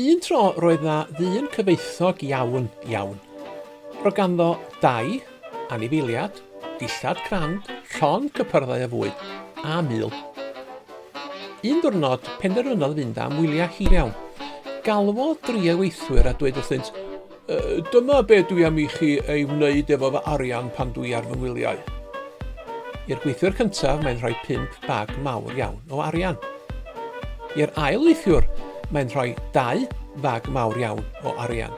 Un tro roedd 'na ddyn cyfoethog iawn, iawn. Roedd ganddo dai, anifeiliad, dillad crand, llond cypyrddau o fwyd, a mul. Un diwrnod, penderfynodd fynd am wyliau hir iawn. Galwodd dri o'i weithwyr a dweud wrthynt, Dyma be dwi am i chi ei wneud efo fy arian pan dwi ar fy ngwyliau. I'r gweithiwr cyntaf mae'n rhoi pump bag mawr iawn o arian. I'r ail weithiwr mae'n rhoi dau fag mawr iawn o arian.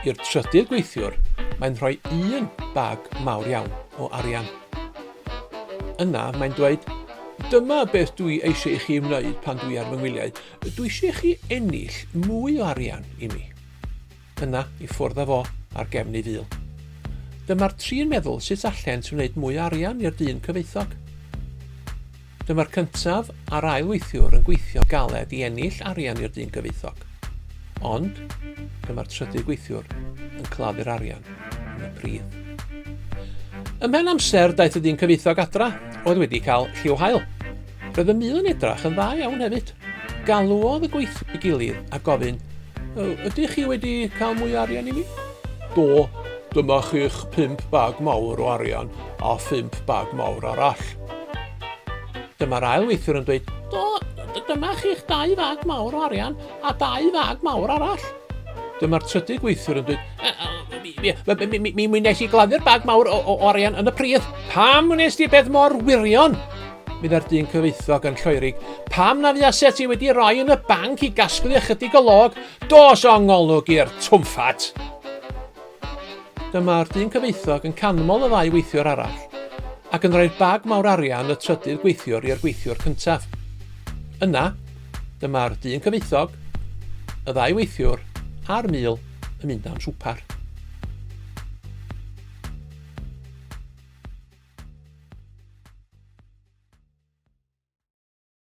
I'r trydydd gweithiwr mae'n rhoi un bag mawr iawn o arian. Yna mae'n dweud, dyma beth dwi eisiau i chi wneud pan dwi ar fy ngwyliau. Dwi eisiau i chi ennill mwy o arian i mi. Yna, i ffwrdd â fo ar gefn ei ful. Dyma'r tri'n meddwl sut allent wneud mwy o arian i'r dyn cyfoethog. Dyma'r cyntaf a'r ail weithiwr yn gweithio galed i ennill arian i'r dyn cyfoethog. Ond, dyma'r trydydd gweithiwr yn claddu'r arian yn y pridd. Ymhen amser, daeth y dyn cyfoethog adra, oedd wedi cael lliw haul. Roedd y mul yn edrach yn dda iawn hefyd. Galwodd y gweithwyr ei gilydd a gofyn, Ydych chi wedi cael mwy o arian i mi? Do, dyma chi'ch pump bag mawr o arian a phump bag mawr arall. Dyma'r ail weithiwr yn dweud, Do, dyma chi'ch dau fag mawr o arian a dau fag mawr arall. Dyma'r trydydd gweithiwr yn dweud, mi, mi, mi, mi wnes i gladdu'r bag mawr o, o arian yn y pridd. Pam wnes di beth mor wirion? Meddai'r dyn cyfoethog yn lloerig. Pam na fuaset ti wedi rhoi yn y banc i gasglu ychydig o log? Dos o ngolwg i'r twmffat! Dyma'r dyn cyfoethog yn canmol y ddau weithiwr arall, ac yn rhoi'r bag mawr arian y trydydd gweithiwr i'r gweithiwr cyntaf. Yna, dyma'r dyn cyfoethog, y ddau weithiwr a'r mul yn mynd am swpar.